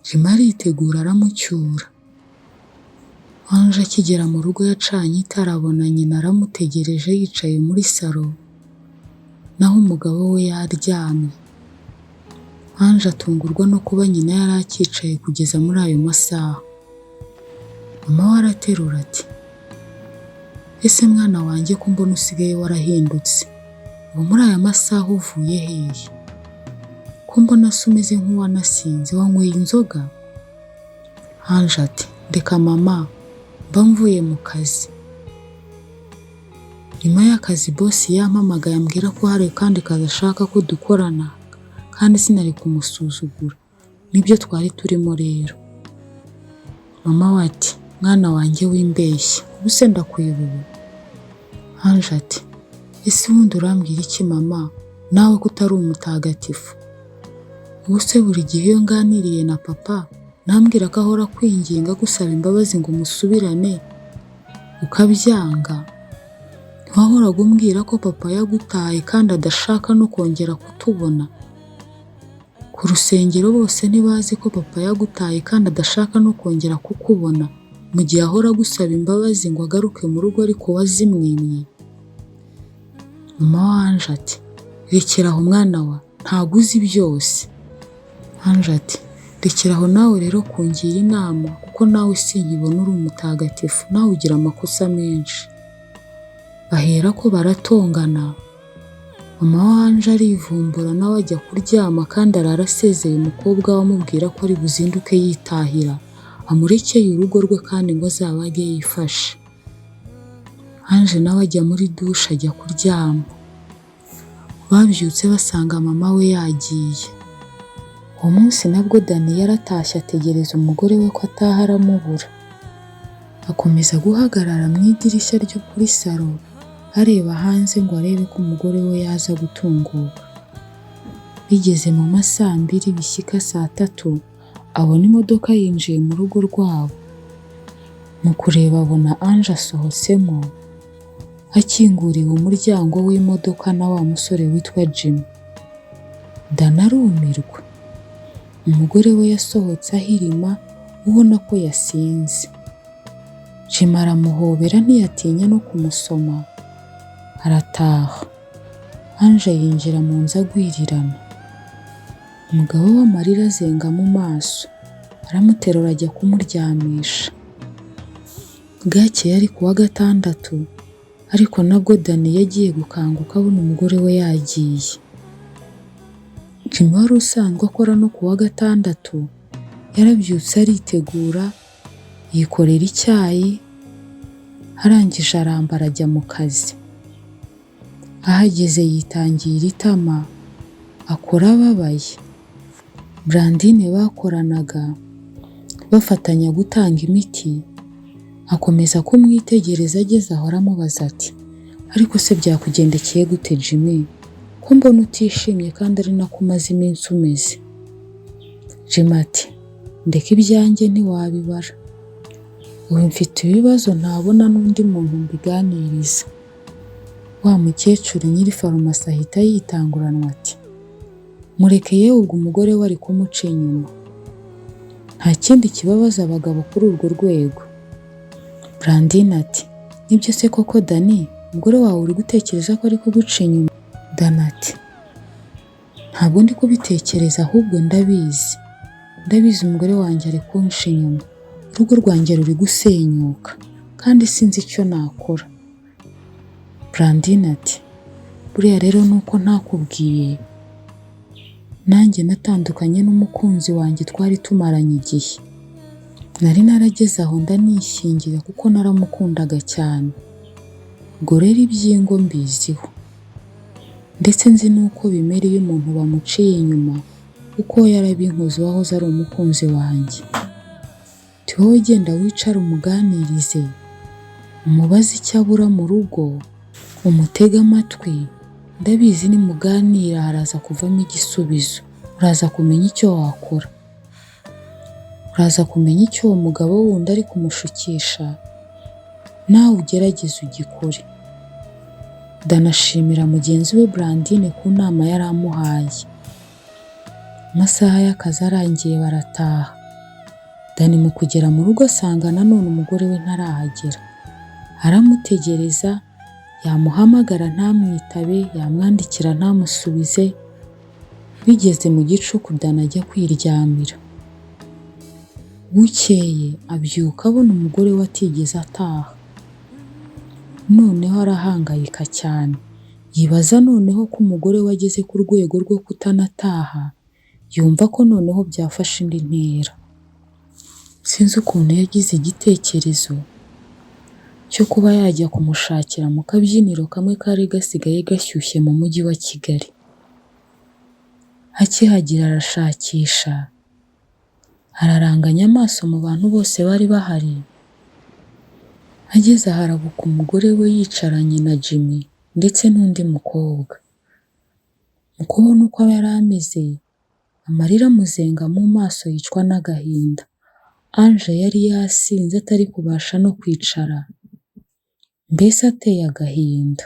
Jimmy aritegura aramucyura. Ange akigera mu rugo yacanye itara abona nyina aramutegereje yicaye muri salo, naho umugabo we yaryamye. Ange atungurwa no kuba nyina yari acyicaye kugeza muri ayo masaha. Mama we araterura ati: "Ese mwana wanjye, ko mbona usigaye warahindutse, ubu muri aya masaha uvuye hehe? Ko mbona se umeze nk'uwanasinze, wanyweye inzoga?" Ange ati: "Ndeka mama, mba mvuye mu kazi. Nyuma y'akazi boss yampamagaye ambwira ko hari akandi kazi ashaka ko dukorana kandi sinari kumusuzugura. Nibyo twari turimo rero." Mama we ati: "Mwana wanjye, wimbeshya, ubu se ndakuyobewe?" Ange ati: "Ese ubundi urambwira iki mama, nawe ko utari umutagatifu? Ubu se buri gihe iyo nganiriye na papa ntambwira ko ahora akwinginga agusaba imbabazi ngo musubirane ukabyanga? Ntiwahoraga umbwira ko papa yagutaye kandi adashaka no kongera kutubona? Ku rusengero bose ntibazi ko papa yagutaye kandi adashaka no kongera kukubona, mu gihe ahora agusaba imbabazi ngo agaruke mu rugo ariko wazimwimye?" Mama wa Ange ati: "Rekera aho mwana wa, ntabwo uzi byose." Ange ati: "Rekera aho nawe rero kungira inama, kuko nawe sinkibona uri umutagatifu, nawe ugira amakosa menshi." Bahera ko baratongana, mama wa Ange arivumbura nawe ajya kuryama kandi arara asezeye umukobwa we amubwira ko ari buzinduke yitahira, amurekeye urugo rwe kandi ngo azabage yifashe. Ange nawe ajya muri dushe ajya kuryama. Babyutse basanga mama we yagiye. Uwo munsi nabwo Dani yaratashye ategereza umugore we ko ataha aramubura. Akomeza guhagarara mu idirishya ryo kuri salo areba hanze ngo arebe ko umugore we yaza gutunguka. Bigeze mu ma saa mbiri bishyika saa tatu abona imodoka yinjiye mu rugo rwabo. Mu kureba abona Ange asohotsemo, akinguriwe umuryango w'imodoka na wa musore witwa Jimmy. Dani arumirwa. Umugore we yasohotse ahirima ubona ko yasinze. Jimmy aramuhobera ntiyatinya no kumusoma, arataha. Ange yinjira mu nzu agwirirana. Umugabo we amarira azenga mu maso, aramuterura ajya kumuryamisha. Bwakeye ari ku wa gatandatu, ariko nabwo Dani yagiye gukanguka abona umugore we yagiye. Jimmy wari usanzwe akora no ku wa gatandatu, yarabyutse aritegura, yikorera icyayi, arangije arambara ajya mu kazi. Ahageze yitangira itama, akora ababaye. Brandine bakoranaga bafatanya gutanga imiti, akomeza kumwitegereza ageze aho aramubaza ati: "Ariko se byakugendekeye gute Jimmy, ko mbona utishimye kandi ari nako umaze iminsi umeze?" Jimmy ati: "Ndeka ibyanjye ntiwabibara. Ubu mfite ibibazo ntabona n'undi muntu mbiganiriza." Wa mukecuru nyiri farumasi ahita yitanguranwa ati: "Mureke yewe, ubwo umugore we ari kumuca inyuma. Nta kindi kibabaza abagabo kuri urwo rwego." Brandine ati: "Nibyo se koko Dani, umugore wawe uri gutekereza ko ari kuguca inyuma?" Dani ati: "Ntabwo ndi kubitekereza ahubwo ndabizi. Ndabizi, umugore wanjye ari kunca inyuma. Urugo rwanjye ruri gusenyuka kandi sinzi icyo nakora." Brandine ati: "Buriya rero nuko ntakubwiye, Nanjye natandukanye n'umukunzi wanjye twari tumaranye igihe. Nari narageze aho ndanishyingira kuko naramukundaga cyane. Ubwo rero iby'ingo mbiziho. Ndetse nzi n'uko bimera iyo umuntu bamuciye inyuma kuko yarabinkoze uwahoze ari umukunzi wanjye. Ati wowe genda wicare umuganirize, umubaze icyo abura mu rugo, umutege amatwi, ndabizi nimuganira haraza kuvamo igisubizo, uraza kumenya icyo wakora. Uraza kumenya icyo uwo mugabo wundi ari kumushukisha, nawe ugerageze ugikore. Danashimira mugenzi we Brandine ku nama yari amuhaye. Amasaha y'akazi arangiye barataha. Dani mu kugera mu rugo asanga nanone umugore we ntarahagera. Aramutegereza, yamuhamagara ntamwitabe, yamwandikira ntamusubize, bigeze mu gicuku Dani ajya kwiryamira. Bukeye abyuka abona umugore we atigeze ataha. Noneho arahangayika cyane, yibaza noneho ko umugore we ageze ku rwego rwo kutanataha, yumva ko noneho byafashe indi ntera. Sinzi ukuntu yagize igitekerezo cyo kuba yajya kumushakira mu kabyiniro kamwe kari gasigaye gashyushye mu mujyi wa Kigali. Akihagera arashakisha, araranganya amaso mu bantu bose bari bahari, ageze aho arabuka umugore we yicaranye na Jimmy ndetse n'undi mukobwa. Mu kubona uko yari ameze, amarira amuzenga mu maso yicwa n'agahinda. Ange yari yasinze atari kubasha no kwicara, mbese ateye agahinda.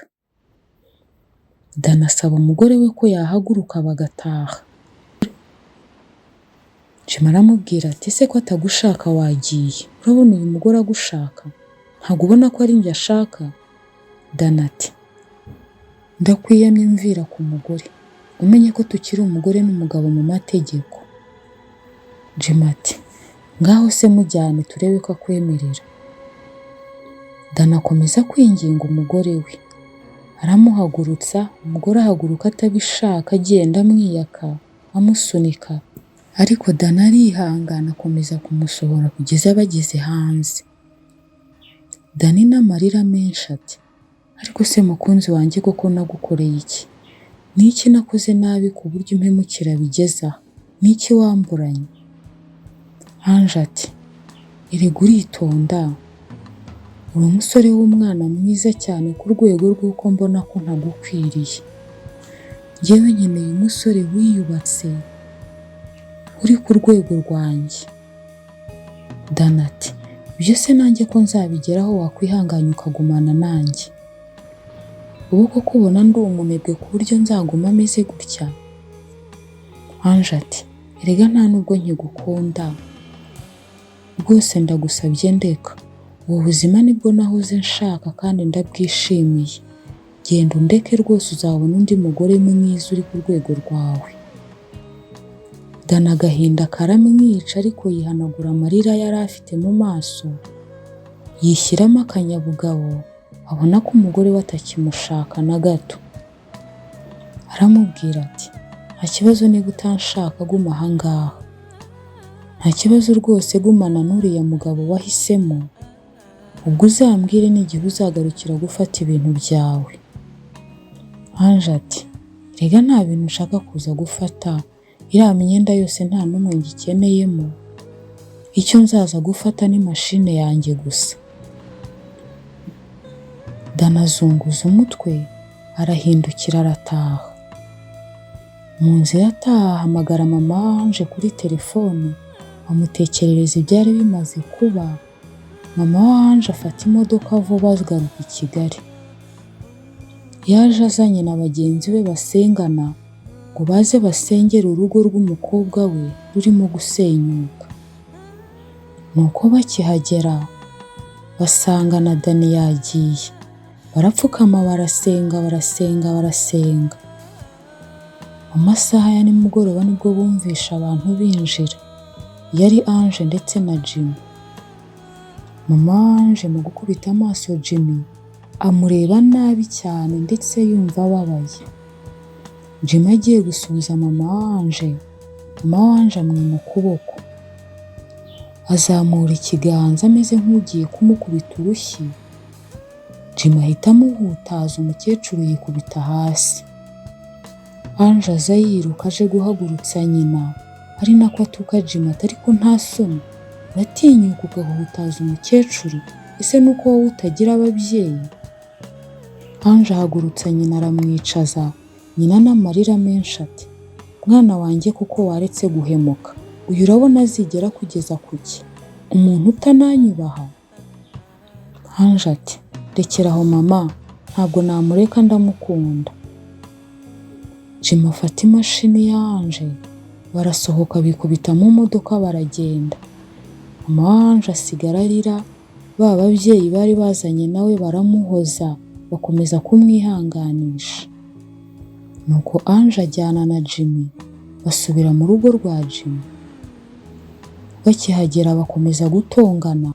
Dani asaba umugore we ko yahaguruka bagataha. Jimmy aramubwira ati ese ko atagushaka wagiye, urabona uyu mugore agushaka? Ntabwo ubona ko ari njye ashaka? Dani ati ndakwiyamye mvira ku mugore, umenye ko tukiri umugore n'umugabo mu mategeko. Jimmy ati ngaho se mujyane turebe ko akwemerera. Dani akomeza kwinginga umugore we, aramuhagurutsa, umugore ahaguruka atabishaka agenda amwiyaka, amusunika, ariko Dani arihangana akomeza kumusohora kugeza bageze hanze. Dani n'amarira menshi ati ariko se mukunzi wanjye koko nagukoreye iki? Ni iki nakoze nabi ku buryo umpemukira bigeze aha? Ni iki wamburanye? Ange ati erega uritonda, uri umusore w'umwana mwiza cyane ku rwego rw'uko mbona ko ntagukwiriye. Njyewe nkeneye umusore wiyubatse, uri ku rwego rwanjye. Dani ati ibyo se nanjye ko nzabigeraho wakwihanganya ukagumana nanjye. Ubu koko ubona ndi umunebwe ku buryo nzaguma ameze gutya? Ange ati erega nta nubwo nkigukunda, rwose ndagusabye ndeka, ubu buzima nibwo nahoze nshaka kandi ndabwishimiye. Genda undeke rwose uzabona undi mugore mwiza uri ku rwego rwawe. Dani agahinda karamwica ariko yihanagura amarira yari afite mu maso, yishyiramo akanyabugabo, abona ko umugore we atakimushaka na gato. Aramubwira ati nta kibazo niba utanshaka guma aha ngaha, nta kibazo rwose gumana n'uriya mugabo wahisemo, ubwo uzambwire n'igihe uzagarukira gufata ibintu byawe. Ange ati erega nta bintu nshaka kuza gufata, iriya myenda yose nta n'umwe ngikeneyemo, icyo nzaza gufata ni mashine yanjye gusa. Dani azunguza umutwe arahindukira arataha. Mu nzira ataha ahamagara mama Ange kuri telefone amutekerereza ibyari bimaze kuba, mama wa Ange afata imodoka vuba agaruka i Kigali. Yaje azanye na bagenzi be basengana ngo baze basengere urugo rw'umukobwa we rurimo gusenyuka. Nuko bakihagera basanga na Dani yagiye, barapfukama barasenga barasenga barasenga. Mu masaha ya nimugoroba nibwo bumvishe abantu binjira, yari Ange ndetse na Jimmy. Mama wa Ange mu gukubita amaso Jimmy amureba nabi cyane ndetse yumva ababaye. Jimmy agiye gusuhuza mama wa Ange, mama wa Ange amwima ukuboko. Azamura ikiganza ameze nk'ugiye kumukubita urushyi, Jimmy ahita amuhutaza, umukecuru yikubita hasi. Ange aza yiruka aje guhagurutsa nyina, ari nako atuka Jimmy ati: "Ariko nta soni, uratinyuka ugahutaza umukecuru, ese nuko wowe utagira ababyeyi?" Ange ahagurutsa nyina aramwicaza, nyina n'amarira menshi ati: "Mwana wanjye, kuko waretse guhemuka, uyu urabona azigera kugeza kuki? Umuntu utananyubaha?" Ange ati: "Rekera aho mama, ntabwo namureka, ndamukunda." Jimmy afata imashini ya Ange barasohoka, bikubita mu modoka baragenda. Mama wa Ange asigara arira, ba babyeyi bari bazanye nawe baramuhoza, bakomeza kumwihanganisha. Nuko Ange ajyana na Jimmy basubira mu rugo rwa Jimmy. Bakihagera bakomeza gutongana,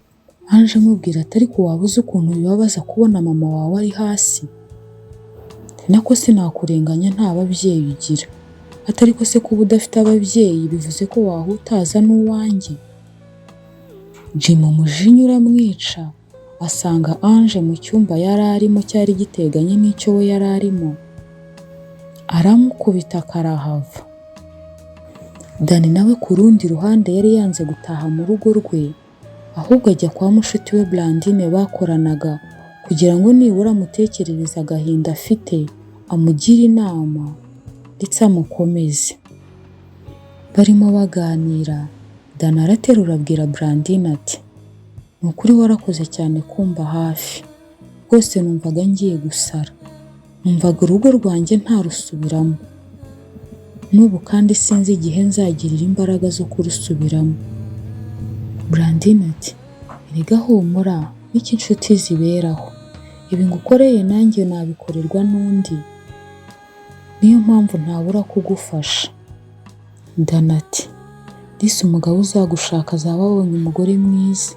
Ange amubwira ati: "Ariko waba uzi ukuntu bibabaza kubona mama wawe ari hasi? Nako sinakurenganya, nta babyeyi ugira." Ati: "Ariko se kuba udafite ababyeyi bivuze ko wahutaza n'uwanjye?" Jimmy umujinya uramwica, asanga Ange mu cyumba yari arimo cyari giteganye n'icyo we yari arimo, aramukubita karahava. Danny nawe ku rundi ruhande yari yanze gutaha mu rugo rwe, ahubwo ajya kwa mushuti we Blandine bakoranaga kugira ngo nibura amutekerereze agahinda afite, amugire inama ndetse amukomeze. Barimo baganira, Danny araterura abwira Blandine ati: "Ni ukuri warakoze cyane kumba hafi, rwose numvaga ngiye gusara, numvaga urugo rwanjye ntarusubiramo, n'ubu kandi sinzi igihe nzagirira imbaraga zo kurusubiramo." Blandine ati: "Erega humura, nicyo inshuti ziberaho, ibi ngukoreye nanjye nabikorerwa n'undi, niyo mpamvu ntabura kugufasha." Danny ati: "Disi umugabo uzagushaka azaba abonye umugore mwiza,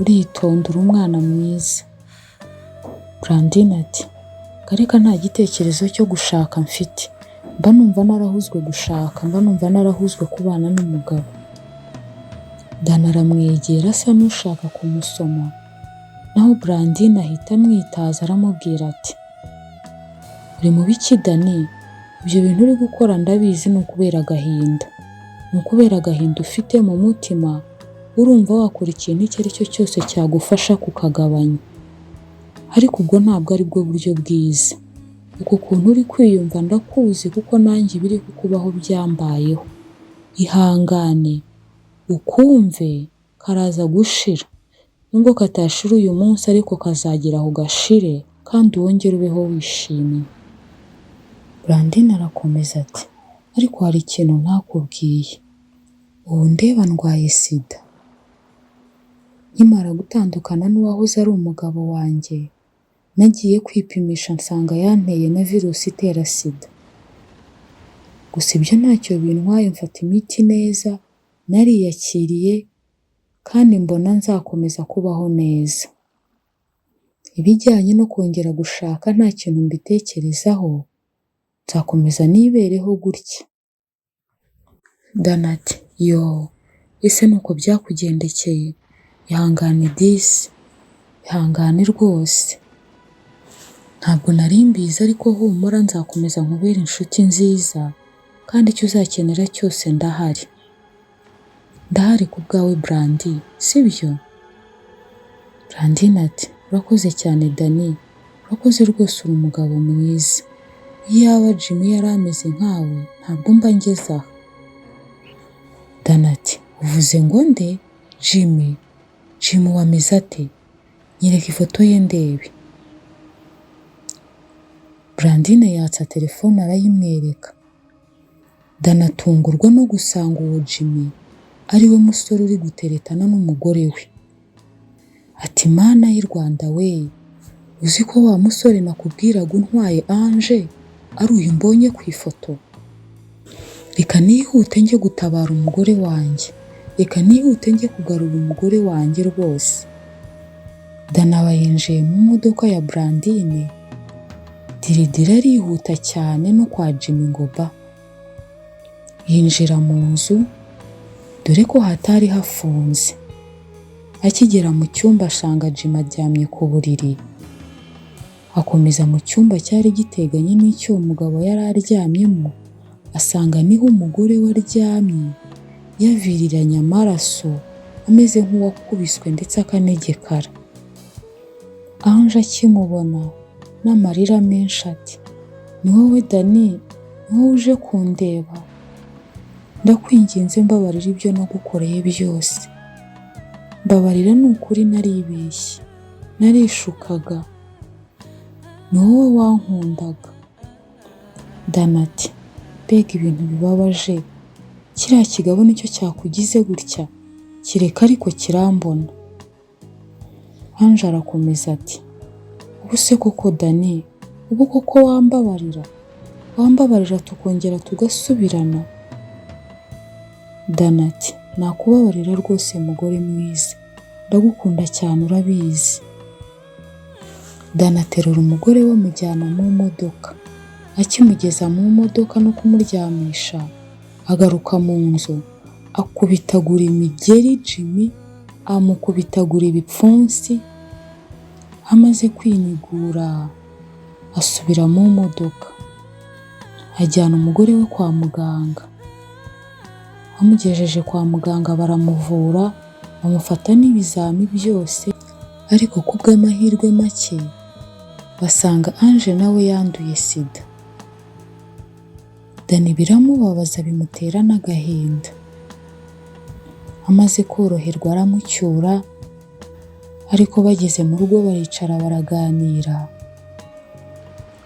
uritonda, uri umwana mwiza." Blandine ati: "Kareka, nta gitekerezo cyo gushaka mfite, mba numva narahuzwe gushaka, mba numva narahuzwe kubana n'umugabo." Danny aramwegera asa n'ushaka kumusoma, naho Blandine ahita amwitaza aramubwira ati: "Uri mu biki Danny? Ibyo bintu uri gukora ndabizi, ni ukubera agahinda, ni ukubera agahinda ufite mu mutima, urumva wakora ikintu icyo ari cyo cyose cyagufasha kukagabanya. Ariko ubwo ntabwo ari bwo buryo bwiza. Uku kuntu uri kwiyumva ndakuzi kuko nanjye ibiri kukubaho byambayeho. Ihangane ukumve karaza gushira, nubwo katashira uyu munsi ariko kazagera aho gashire kandi wongere ubeho wishimye." Blandine arakomeza ati: "Ariko hari ikintu ntakubwiye, ubu ndeba ndwaye SIDA. Nkimara gutandukana n'uwahoze ari umugabo wanjye, nagiye kwipimisha nsanga yanteye na virusi itera SIDA. Gusa ibyo ntacyo bintwaye, mfata imiti neza, nariyakiriye kandi mbona nzakomeza kubaho neza. Ibijyanye no kongera gushaka nta kintu mbitekerezaho, nzakomeza nibereho gutya." Danny ati: "Yoo, ese nuko byakugendekeye? Ihangane disi, ihangane rwose. Ntabwo nari mbizi, ariko humura, nzakomeza nkubere inshuti nziza kandi icyo uzakenera cyose ndahari. Ndahari ku bwawe Brandi, sibyo?" Brandine ati: "Urakoze cyane Danny, urakoze rwose, uri umugabo mwiza. Iyaba Jimmy yari ameze nkawe ntabwo mba ngeze aha." Danny ati: "Uvuze ngo nde? Jimmy? Jimmy wameze ate? Nyereka ifoto ye ndebe." Brandine yatsa telefone arayimwereka. Danny atungurwa no gusanga uwo Jimmy ari we musore uri guteretana n'umugore we. Ati: "Mana y'i Rwanda we, uzi ko wa musore nakubwiraga untwaye Ange ari uyu mbonye ku ifoto? Reka nihute njye gutabara umugore wanjye, reka nihute njye kugarura umugore wanjye rwose." Danny aba yinjiye mu modoka ya Brandine. Diridiri arihuta cyane no kwa Jimmy ngo ba. Yinjira mu nzu dore ko hatari hafunze. Akigera mu cyumba asanga Jimmy aryamye ku buriri. Akomeza mu cyumba cyari giteganye n'icy'uwo mugabo yari aryamyemo, asanga niho umugore we aryamye, yaviriranye amaraso, ameze nk'uwakubiswe ndetse akanegekara. Ange akimubona n'amarira menshi ati "Ni wowe Dani, ni wowe uje kundeba? Ndakwinginze mbabarira ibyo nagukoreye byose. Mbabarira ni ukuri naribeshye, narishukaga. Ni wowe wankundaga." Dani ati "Mbega ibintu bibabaje, kiriya kigabo nicyo cyakugize gutya, kireka ariko kirambona." Ange arakomeza ati "Ubu se koko Dani, ubu koko wambabarira? Wambabarira tukongera tugasubirana?" Dani ati "Nakubabarira rwose mugore mwiza, ndagukunda cyane urabizi." Dani aterura umugore we amujyana mu modoka. Akimugeza mu modoka no kumuryamisha, agaruka mu nzu akubitagura imigeri Jimmy, amukubitagura ibipfunsi, amaze kwinigura asubira mu modoka, ajyana umugore we kwa muganga. Amugejeje kwa muganga baramuvura, bamufata n'ibizami byose, ariko ku bw'amahirwe make basanga Ange nawe yanduye SIDA. Dani biramubabaza bimutera n'agahinda. Amaze koroherwa aramucyura, ariko bageze mu rugo baricara baraganira,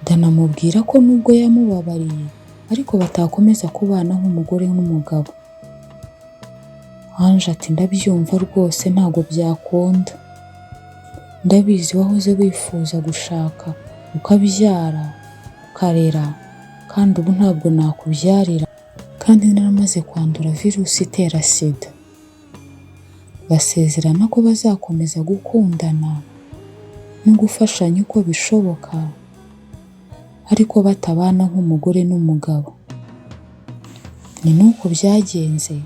Dani amubwira ko nubwo yamubabariye ariko batakomeza kubana nk'umugore n'umugabo. Ange ati "Ndabyumva rwose ntabwo byakunda. Ndabizi wahoze wifuza gushaka, ukabyara, ukarera, kandi ubu ntabwo nakubyarira kandi naramaze kwandura virusi itera SIDA." Basezerana ko bazakomeza gukundana no gufashanya uko bishoboka, ariko batabana nk'umugore n'umugabo. Ni nuko byagenze,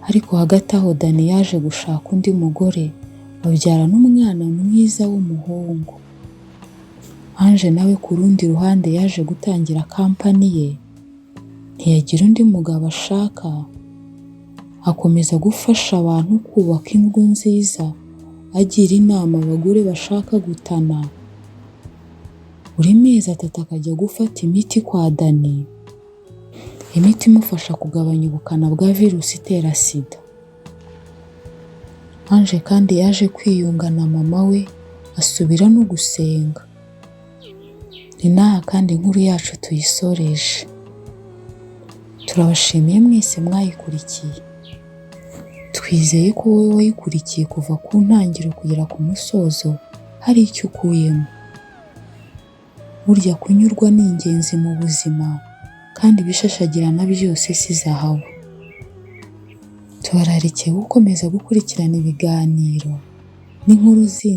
ariko hagati aho Dani yaje gushaka undi mugore babyarana umwana mwiza w'umuhungu. Ange nawe ku rundi ruhande yaje gutangira company ye, ntiyagira undi mugabo ashaka, akomeza gufasha abantu kubaka ingo nziza, agira inama abagore bashaka gutana. Buri mezi 3 akajya gufata imiti kwa Dani, imiti imufasha kugabanya ubukana bwa virusi itera SIDA. Ange kandi yaje kwiyunga na mama we, asubira no gusenga. Ni n'aha kandi inkuru yacu tuyisoreje. Turabashimiye mwese mwayikurikiye. Twizeye ko wowe wayikurikiye kuva ku ntangiriro kugera ku musozo hari icyo ukuyemo. Burya kunyurwa ni ingenzi mu buzima kandi ibishashagirana byose si zahabu. Tubararikiye gukomeza gukurikirana ibiganiro n'inkuru zindi.